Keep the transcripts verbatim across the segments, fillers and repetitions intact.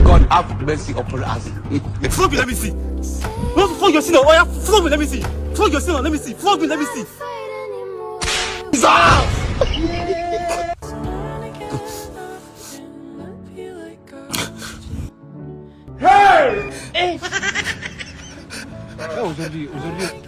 God have mercy upon us. Flog me, let me see. No, flog your sinner. Oh, yeah, flog me, let me see. Flog your sinner, let me see. Flog me, let me see. Jesus! Hey! Aujourd'hui, aujourd'hui.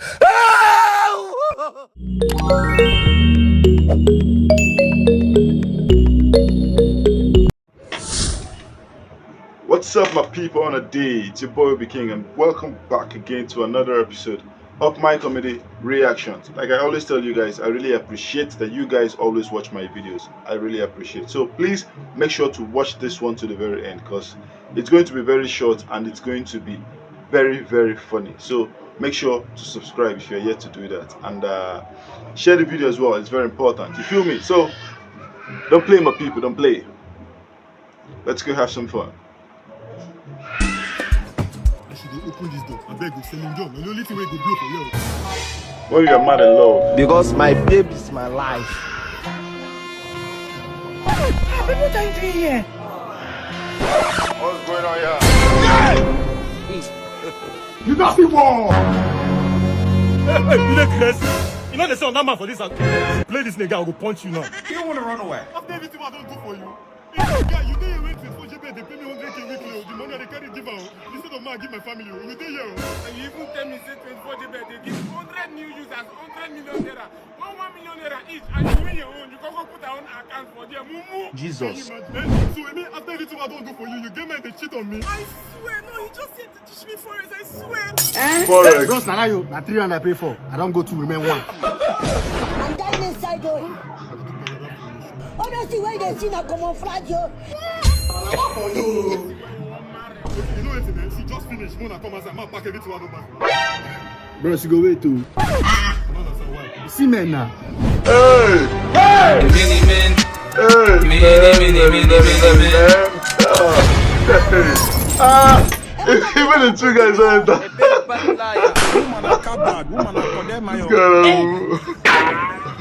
What's up, my people, on a day? It's your boy Obi King, and welcome back again to another episode of my comedy reactions. Like I always tell you guys, I really appreciate that you guys always watch my videos. I really appreciate. So please make sure to watch this one to the very end, because it's going to be very short and it's going to be very, very funny. So make sure to subscribe if you're yet to do that, and uh, share the video as well. It's very important. You feel me? So don't play, my people. Don't play. Let's go have some fun. As you dey open this door, abeg go send him John. Na the only thing wey go blow for you. When you are mad in love. Because my babe is my life. What are you doing here? What's going on here? You don't see war. Hey, hey, you dey crazy? You know they say on that man for this house. Play this nigga, I go punch you now. You want to run away? After everything I don't do for you. Guy, you dey here when twenty-four J B dey pay me one hundred K weekly o. The money I dey carry give am o. Instead of me, I give my family o. You dey here o. And you even tell me say twenty-four J B dey give hundred new users, hundred million naira. One, one million naira each, and you win your own. You go go put our own account for there. Mumu. Jesus. Can you imagine? So, I mean, after everything I don't do for you, you get mind dey cheat on me? I swear, no, he just said to teach me forex, I swear. Eh? Forex. Bros, na you. Na three hundred I pay for. I don't go to remain one. I'm dying inside, though. Honestly, when they see na common flag, yo. You know what, man? She just finished. Mona come outside. Man, pack everything out of my. Bros, you go wait too. See men now. Hey! Hey! Many men. Hey! Many, many, many, many men. Ah! Even the two guys don't enter. Woman are coward, woman are condemn. This guy,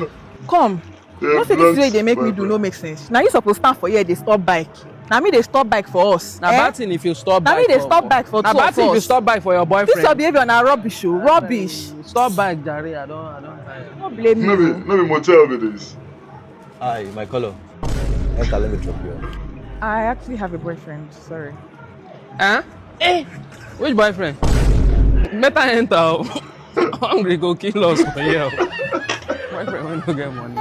um, Come. Yeah, no say this way they make me do no make sense. Now you supposed stand for here, they stop bike. Now me they stop bike for us. Na bad thing if you stop bike. Now me they stop bike for two of us. Na bad thing if you stop bike for your boyfriend. This your behavior na rubbish, oh, rubbish. Stop bike, Jare. I don't, I don't tire. No blame me. No be, no be motel be this. Hi, my color. Enter, let me drop you off. I actually have a boyfriend. Sorry. Huh? Eh? Which boyfriend? Better enter. Hungry go kill us for here. Boyfriend, we no get money.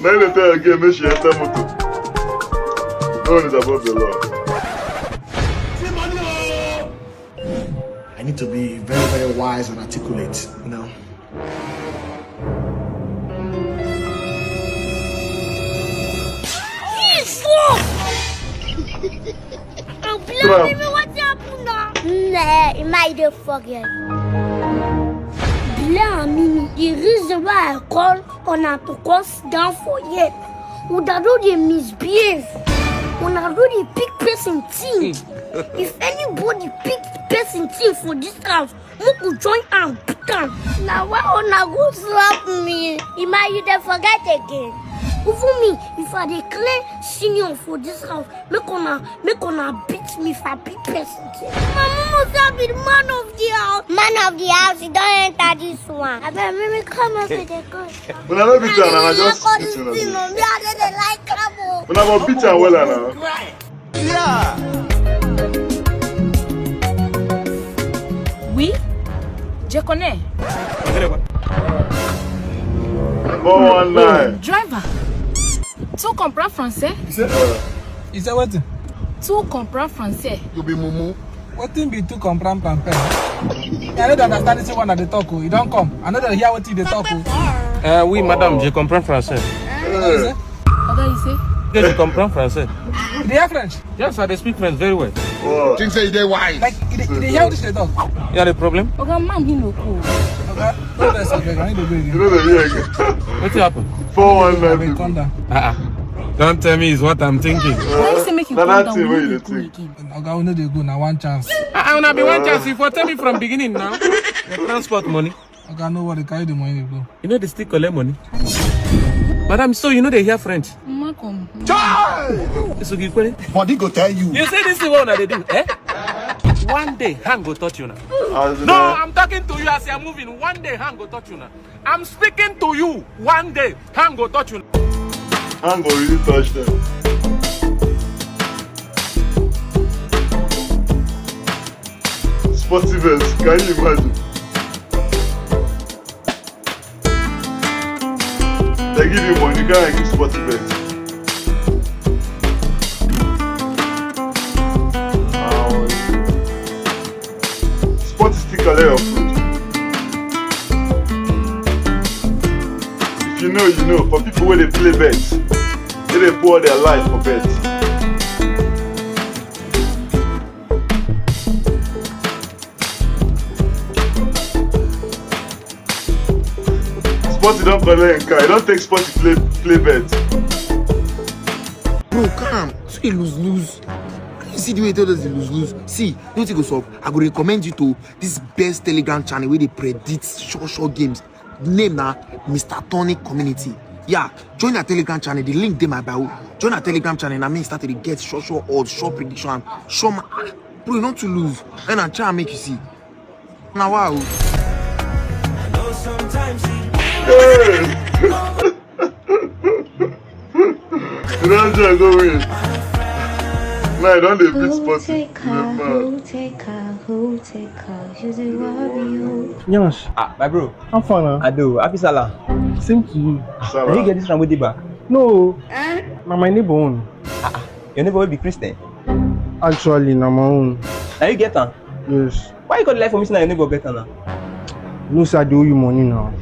Now they tell again, make she enter motor. No one is above the law. I need to be very, very wise and articulate, you know. Jesus! I'm blaming me. What happened now? Nah, it might the fucking. Blaming me. The reason why I call on her to come sit down for here. Una don dey misbehave. Una don dey pick person thing. If anybody pick person thing for this house, make we join am beat am. Na why una go slap me? Ima, you dey forget again? Even me, if I dey clear senior for this house, make una, make una beat me if I pick person thing. My mama say I be the man of the house. Man of the house, you don enter this one. Abeg, make me come out with the gun. Una no beat am, na just beat una. Me, I dey like am o. Una go beat am wella now. Oui, je connais. Four one nine. Driver, tu comprends français? You say, uh, you say wetin? Tu comprends français? You be mumu. Wetin be tu comprends français? I no dey understand this one that they talk o. You don come. I no dey hear wetin they talk o. Uh, oui, madame, je comprends français. What you say? Oga, you say? Yes, je comprends français. You dey hear French? Yes, I dey speak French very well. Wow. Think say you dey wise. Like, you dey, you dey hear this they talk? You have a problem? Oga, man, he no cool. Oga, no vex, abeg, I need to go again. You know the year again. Wetin happen? Four one nine. Abeg, calm down. Uh-uh. Don't tell me it's what I'm thinking. Why you say make you calm down? We no dey go again. Oga, we no dey go, na one chance. Uh-uh, una be one chance. You for tell me from beginning now. The transport money. Oga, no worry, carry the money dey go. You know they still collect money. Madam, so you know they hear French? Mma come. Chai! It's okay, Kwere. Body go tell you. You see this thing wey una dey do, eh? One day, hand go touch you now. As No, I'm talking to you as you're moving. One day, hand go touch you now. I'm speaking to you. One day, hand go touch you. Hand go really touch them. Sporty vest, can you imagine? They give you money, you can't give sporty vest. Sporty sticker, let your food. If you know, you know. For people where they play bets, they, they pour their life for bets. Sporty don't collect car. You don't take sporty play play bet. Bro, calm. So you lose lose. You see the way you tell us the lose lose. See, don't you go solve. I go recommend you to this best Telegram channel where they predict sure sure games. Name na Mister Tonic Community. Yeah, join our Telegram channel. The link dey my bio. Join our Telegram channel. I mean, start to get sure sure odds, sure prediction, and sure ma. Ah, bro, you not to lose. And I try and make you see. Now wow. Hey! You don't just go win. Now I don't dey beat Who sporty. take her? Who take her? Who take her? You the worry you. Yansh, Ah, my bro. How far now? Ado, happy Salah. Same to you. Now you get this one with the back. No, na my neighbor own. Your neighbor will be Christian. Actually, na my own. Now you get her. Yes. Why you got the life for me? Now your neighbor get her now. No, sir, I dey owe you money now.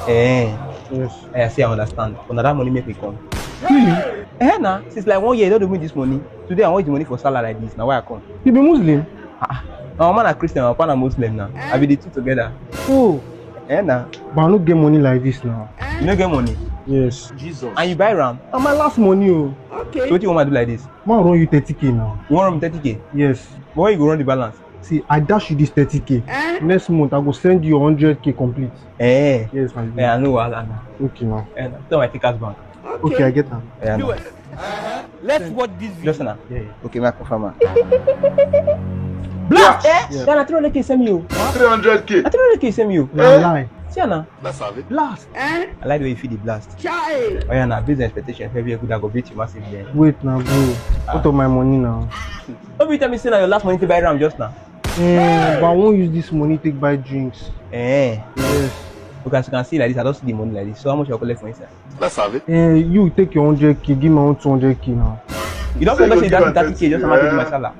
Eh. Yes. I see, I understand. But now that money make me come. Eh, now since like one year, you don't do me this money. Today I want the money for Salah like this. Now why I come? You be Muslim? Ah, now man a Christian, my partner Muslim now. I be the two together. Oh, Eh, now but I no get money like this now. You no get money, Yes. and you buy ram. Na my last money o. So what you want to do like this? Ma run you thirty k now. You want run thirty k? Yes. But where you go run the balance? See, I dash you this thirty k. Next month, I go send you hundred k complete. Eh. Yes, my Eh, dear. I know wahala now. Okay now. Eh, tell my take us back. Okay, I get am. Eh, I know. Let's watch this video. Just now. Yeah. Okay, my confirmer. Blast! Eh? Yeah, na three hundred k send me o. Three hundred k. Na three hundred k send me o. Na lie. See now. That's how it. Blast. Eh? I like the way you feel the blast. Chai. Oh yeah, now business expectation. Heavy good, I go beat you massive then. Wait now, bro. What of my money now? Don't be tell me say na your last money to buy ram just now. Eh, but I won't use this money take buy drinks. Eh. Yes. Okay, as you can see like this, I don't see the money like this. So how much you collect for inside? That's how it. Eh, you take your hundred k, give my own two hundred k now. You don't So you forget say go that give am thirty k just thirty, amount my yeah. Salah.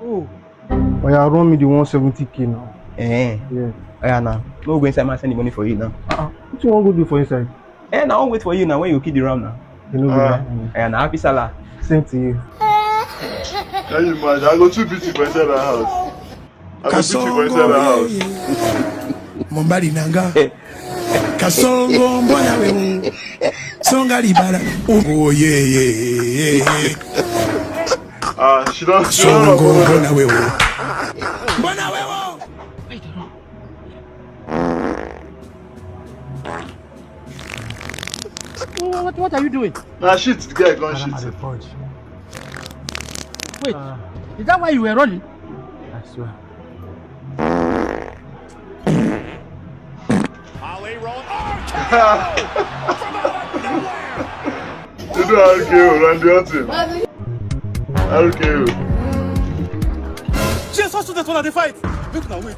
Oh. But you run me the one seventy k now. Eh. Yeah. Oh yeah, now. No go inside, man, send the money for you now. Uh-uh. What you want to do for inside? Eh, now I'll wait for you now when you kill the ram now. You know, Ah. good. Eh, now happy Salah. Same to you. Can you imagine? I go too beat you for inside that house. I go beat you for inside that house. Mombari nanga. Kasongo mbona wewe. Songa libala. Oh yeah, yeah, yeah, yeah. Ah, she don't. She Songo don't. mbona wewe. Mbona wewe. What, what are you doing? Nah, shit, the guy gone shit. Wait, is that why you were running? I swear. You know R K O, Randy Orton. R K O. Jesus, to the one they fight. Make una wait.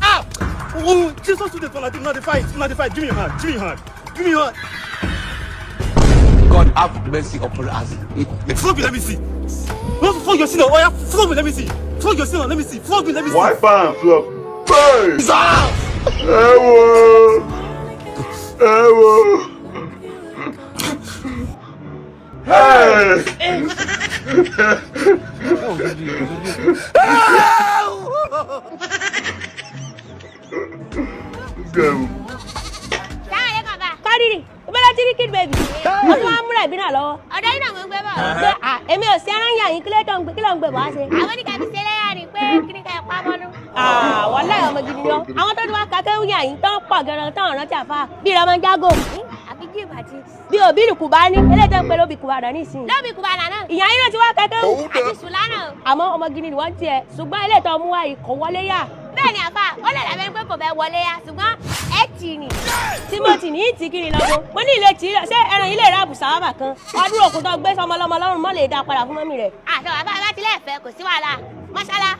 Ah! Oh, Jesus, to the one they fight. Una they fight. Give me your hand. Give me your hand. Give me your hand. God have mercy upon us. Flog me, let me see. No, flog your sinner. Oh yeah, flog me, let me see. Flog your sinner, let me see. Flog me, let me see. Wipe and flop. Hey! Jesus! Ewo! Ewo! Hey! This guy will Kọ́dírì, ìbọn ló ti rí kid baby. Wọ́n tún wá múra ìbí náà lọ́wọ́. Ọ̀dọ́ yìí náà mo ń gbé bọ̀. Pé à èmi ò sí ara ń yà yín, kí ló tó ń gbé, kí ló ń gbé bọ̀ wá ṣe? Àwọn oníkà fi ṣe léyà ni. pé kí ni ká ẹ pa mọ́nú. Àwọn láyọ̀ ọmọ gidi ni ọ́. Àwọn tó ti wá ka kéwú yàn yín tán pọ̀ gan-an tán rántí àfa. Bí ìrọmọ jágò. Àbí jí ìbàdí. Bí òbí ìrìkù bá ní, eléyìí tó ń pe lóbi kùbàdàn nísìnyí. Lóbi kùbàdàn náà. Ìyá yín náà ti wá ka kéwú. Àti sùlá náà. Àmọ́ ọmọ gidi ni wọ́n tiẹ̀. Ṣùgbọ́n eléyìí tó mú wá yìí kò wọlé yá. Bẹ́ẹ̀ ni àfa, ó lè dàbí pé kò fẹ́ wọlé yá. Ṣùgbọ́n ẹ tì ní. Timothy ní tì kiri lọ́gbọ́n. Mo ní ilé tì í lọ. Ṣé ẹran ilé rẹ̀ àbùsà wà bàkan? Ọdún òkú tó gbé sọmọ lọ́mọ lọ́rùn mọ́ lè dá padà fún mọ́mì rẹ̀. Àṣọ bàbá bá tilẹ̀ fẹ́ kò sí wàhálà. Mọ́ṣálá,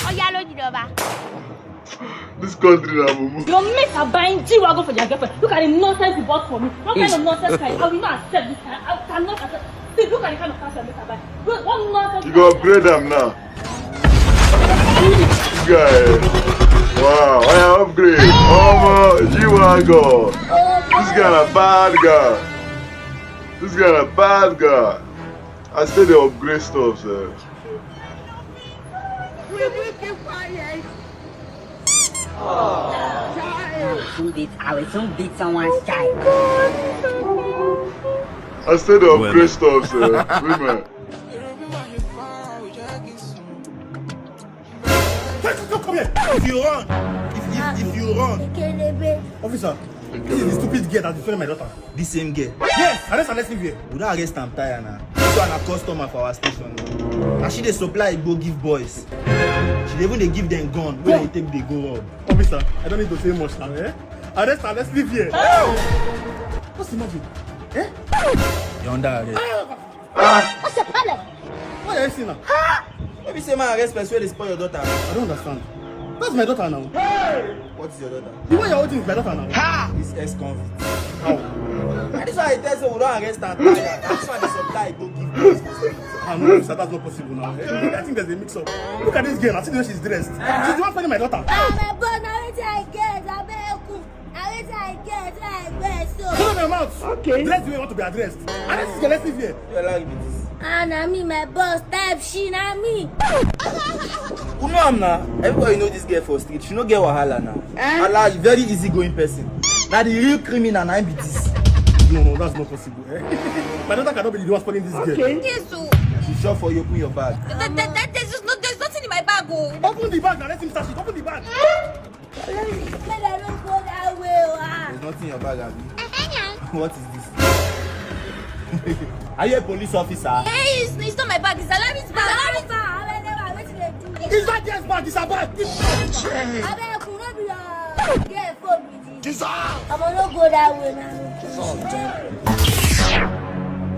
ó yá lójú ìjọba. This country na mumu. Your mates are buying G-Wagon for their girlfriend. Look at the nonsense you bought for me. What kind of nonsense can you? I will not accept this. I, I cannot accept. See, look at the kind of car your mates are buying. What, what nonsense You can go upgrade am now. This guy. Wow, I upgrade. Omo, G-Wagon. This guy na bad guy. This guy na bad guy. I still dey upgrade stuff, sir. We will keep quiet. Soon beat, I will soon beat someone's child. I still dey upgrade stuff, sir. Women. Come here. If you run, if, if, if you run, Officer, this is the stupid girl that defended my daughter. This same girl. Yes, arrest her, let's leave here. We don't arrest am tire now. This one a customer for our station. And she dey supply igbo give boys. She dey even dey give them gun wey they take dey go rob. Officer, I don't need to say much now, eh? Arrest her, let's leave here. What's the matter? Eh? You're under arrest. What's your problem? What are you saying now? Maybe say man arrest person wey dey spoil your daughter. I don't understand. That's my daughter now. What is your daughter? The way you're holding is my daughter now. This ex-convict. How? And this why I tell say we don't arrest am tire. That's why they supply go give us. Ah, no, sir, that's not possible now. Eh, I think there's a mix-up. Look at this girl. I think the way she's dressed. She's the one finding my daughter. Ah, my boy, now wetin I get, abeg. Na wetin I get, wey I wear so. Shut up your mouth. Okay. Dress the way you want to be addressed. And this is your lesson here. You allow me this. Ah, na me, my boss, type she, na me. You know am na. Everybody know this girl for street. She no get wahala na. Eh? Ala, very easygoing person. Na the real criminal na him be this. No, no, that's not possible. Eh? My daughter cannot be the one spoiling this girl. Okay. Yes, so. She sure for you open your bag. That, that, that, there's just no, there's nothing in my bag, oh. Open the bag and let him search it. Open the bag. Make dem no go that way o, ah. There's nothing in your bag, abi? What is this? Are you a police officer? Hey, it's, it's not my bag, it's Alami's bag. Alami's bag, abeg, never, wetin dey do? It's not just bag, it's a bag. Abeg, no be your girl phone be this. Jesus! Omo, no go that way now.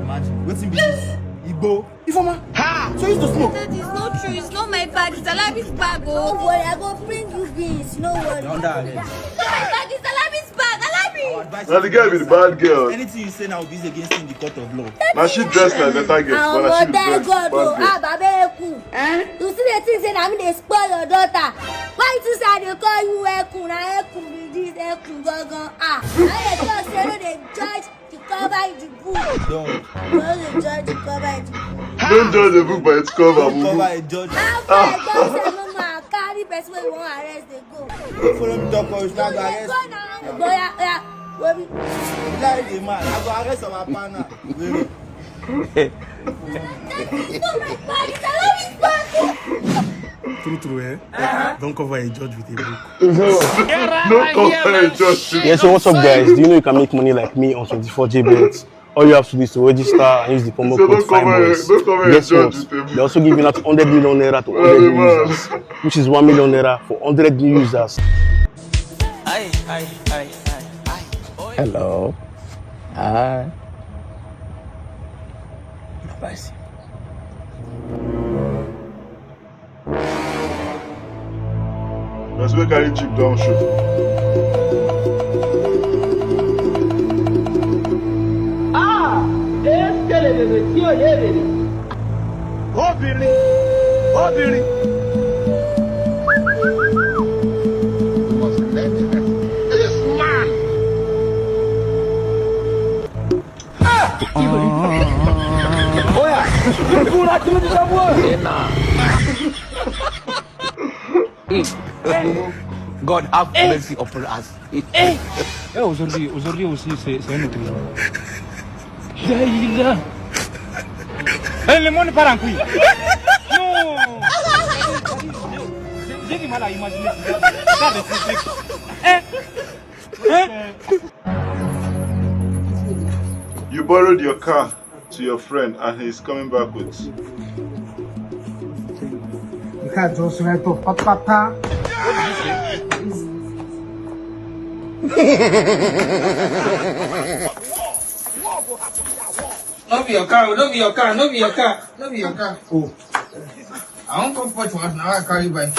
Imagine, wetin be this? Igbo. Ifeoma, ha! So you used to smoke? That is not true. It's not my bag. It's Alabi's bag. Oh. Don't worry, I go bring you beans. No worry. You're under arrest. It's not my bag. It's Alabi's bag. Alabi! Our advice Na the girl be the bad girl. Anything you say now will be against you in the court of law. Na she dress like better girl, but na she be the best bad girl. Ah, Baba Ekun. Eh? You see the thing say na me dey spoil your daughter. Why you think say I dey call you Ekun? Na Ekun be this, Ekun gangan. Ah, I dey talk say no dey judge the cover in the book. Don't. No dey judge the cover in the book. Don't judge the book by its cover, mumu. Cover a judge. How far I don say no man carry person wey you wan arrest dey go. Follow me talk, you now go arrest. Go now. Go ya, ya. Go be. You like the man. I go arrest our partner. Really? True, true, eh? Don't cover a judge with a book. No cover a judge with a book. Yeah, so what's up, guys? Do you know you can make money like me on twenty-four J bet? All you have to do is to register and use the promo code FINEBOYS. Guess what? They also give you that hundred million naira to hundred users, which is one million naira for hundred new users. Aye, aye, aye, aye, aye. Hello. Hi. Bye. Person wey carry jeep don show. Ah! Eskelelele, tí ò lè rèlè. Obìnrin, obìnrin. This man. God have mercy upon us. Eh, aujourd'hui, aujourd'hui aussi, c'est, c'est un autre jour. Daïla. Eh, le monde part en couille. Non. Get the man I imagine. That is trick. Eh? Eh? You borrowed your car to your friend and he's coming back with. The car just write off patapata. No be your car, no be your car, no be your car, no be your car. Oh. I won't come put one now, I carry bike.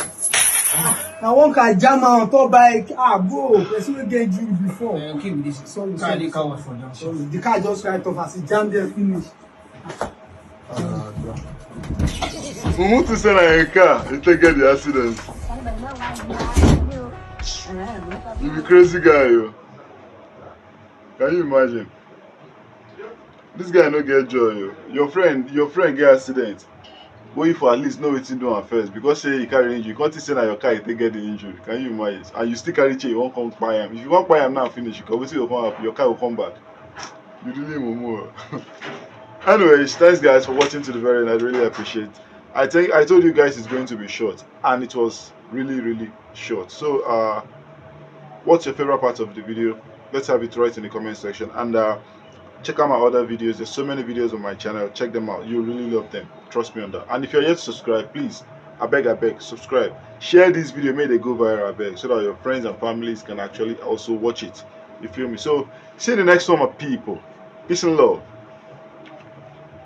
Na one car jam am on top bike. Ah, bro, person wey get injury before. Uh, okay, with this Sorry, car, sorry, the car was for junction. Sorry, the car just write off as e jam there finish. Mumu to say na your car, you take get the accident. You be crazy guy, yo. Can you imagine? This guy no get joy, yo. Your friend, your friend get accident. Wey you for at least know wetin do am first, because say he carry injury, you come think say na your car you take get the injury. Can you imagine? And you still carry chain, you wan come kpai am. If you wan kpai am now finish, because wetin go come happen, your car go come back. You really mumu. Anyways, thanks guys for watching to the very end. I really appreciate. I think I told you guys it's going to be short, and it was really, really short. So, uh, what's your favorite part of the video? Let's have it right in the comment section. And uh, check out my other videos. There's so many videos on my channel. Check them out. You really love them. Trust me on that. And if you're yet to subscribe, please, I beg, I beg, subscribe. Share this video, make it go viral, I beg, so that your friends and families can actually also watch it. You feel me? So, see you in the next one, my people. Peace and love.